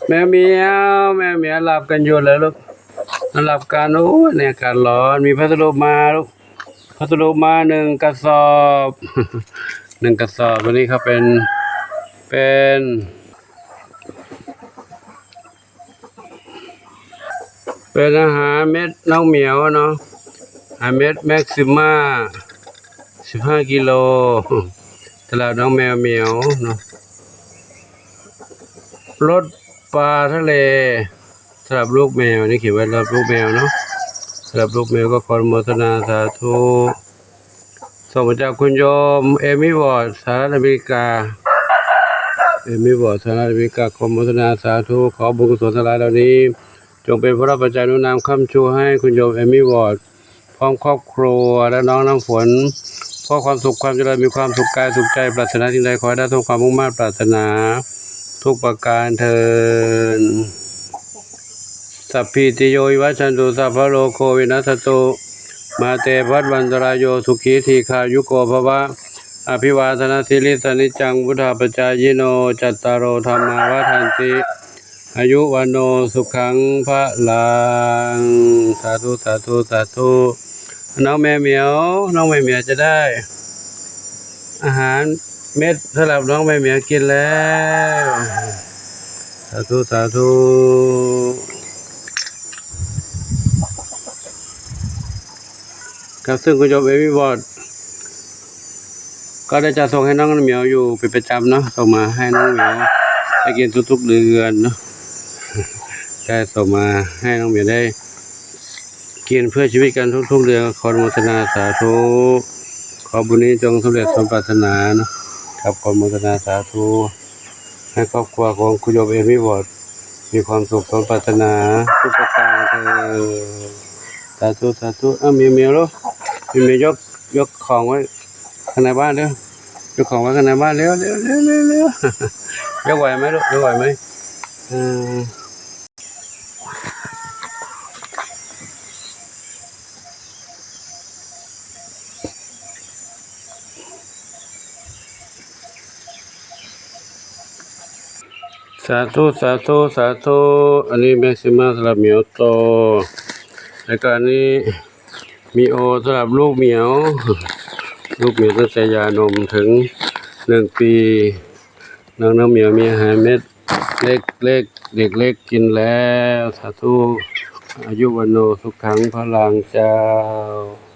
ແມວໝຽວ ແມວໝຽວຫຼັບກັນຢູ່ເລີຍລູກ ນອນຫຼັບກັນ. ໂອ້ຍ ໃນອາກາດຮ້ອນ ມີພັດລົມມາລູກ ພັດລົມມາໜຶ່ງກະສອບ ໜຶ່ງກະສອບ. ຕົວນີ້ເຂົາເປັນ ເປັນ ເປັນອາຫານເມັດນ້ອງໝຽວເນາະ ອາຫານເມັດແມັກຊິມາ ສິບຫ້າກິໂລ ສຳລັບນ້ອງແມວໝຽວເນາະ. ລົດປາທະເລ ສຳລັບລູກແມວ ນີ້ຂຽນໄວ້ສຳລັບລູກແມວເນາະ ສຳລັບລູກແມວ ກໍຂໍອະນຸໂມທະນາສາທຸ. ສົ່ງມາຈາກຄຸນໂຍມເອມີວອດ ສະຫະລັດອາເມລິກາ ເອມີວອດ ສະຫະລັດອາເມລິກາ ຂໍອະນຸໂມທະນາສາທຸ. ຂໍບຸນກຸສົນທັງຫຼາຍເຫຼົ່ານີ້ ຈົ່ງເປັນພະລະປັດໄຈໜູນນຳຄ້ຳຊູໃຫ້ຄຸນໂຍມເອມີວອດ ພ້ອມຄອບຄົວ ແລະ ນ້ອງນ້ຳຝົນ ພວກຄວາມສຸກຄວາມຈະເລີນ ມີຄວາມສຸກກາຍສຸກໃຈ ປາດຖະໜາສິ່ງໃດຂໍໃຫ້ໄດ້ສົມຄວາມມຸ່ງມາດປາດຖະໜາທຸກປະການເທີ້ນ. ສັບພີຕິໂຍວິວັດຊັນຕຸ ສັບພະໂລໂກວິນັດສະຕຸ ມາເຕພະວັດວັນຕະລາຍໂຍ ສຸຂີດີຄາຍຸໂກພະວະ. ອະພິວາທະນະສີລິສະນິດຈັງ ວຸດທາປະຈາຍິໂນ ຈັດຕາໂລທຳມາວັດທັນຕິ ອາຍຸວັນໂນສຸຂັງພະລັງ. ສາທຸ ສາທຸ ສາທຸ. ນ້ອງແມວໝຽວ ນ້ອງແມວໝຽວຈະໄດ້ອາຫານເມັດສຳລັບນ້ອງແມວໝຽວກິນແລ້ວ. ສາທຸ ສາທຸ. ຄັບ ເຊິ່ງຄຸນໂຍມເອມີວອດ ກໍໄດ້ຈັດສົ່ງໃຫ້ນ້ອງໝຽວຢູ່ເປັນປະຈຳເນາະ ສົ່ງມາໃຫ້ນ້ອງໝຽວໄດ້ກິນທຸກໆເດືອນເນາະ ໄດ້ສົ່ງມາໃຫ້ນ້ອງໝຽວໄດ້ກິນເພື່ອຊີວິດກັນທຸກໆເດືອນ. ຂໍອະນຸໂມທະນາສາທຸ ຂໍບຸນນີ້ຈົ່ງສຳເລັດສົມປາດຖະໜາເນາະ ຄັບ ຂໍອະນຸໂມທະນາສາທຸ ໃຫ້ຄອບຄົວຂອງຄຸນໂຍມເອມີວອດ ມີຄວາມສຸກສົມປາດຖະໜາທຸກປະການເທີ້ນ. ສາທຸ ສາທຸ. ເອົາ ໝຽວໆ ເນາະ ໝຽວໆ ຍົກ ຍົກຂອງໄວ້ຂ້າງໃນບ້ານເດີ ຍົກຂອງໄວ້ຂ້າງໃນບ້ານເລັວໆ ຍົກໄຫວໄໝລູກ ຍົກໄຫວໄໝ? ເອີ ສາທຸ ສາທຸ ສາທຸ. ອັນນີ້ແມັກຊິມາສຳລັບໝຽວໂຕ ແລ້ວກໍອັນນີ້ມີໂອສຳລັບລູກໝຽວ ລູກໝຽວຕັ້ງແຕ່ຢານົມເຖິງໜຶ່ງປີ ນ້ອງ ນ້ອງໝຽວມີອາຫານເມັດເລັກໆ ເດັກເລັກກິນແລ້ວ. ສາທຸ ອາຍຸວັນໂນສຸຂັງພະລັງເຈົ້າ.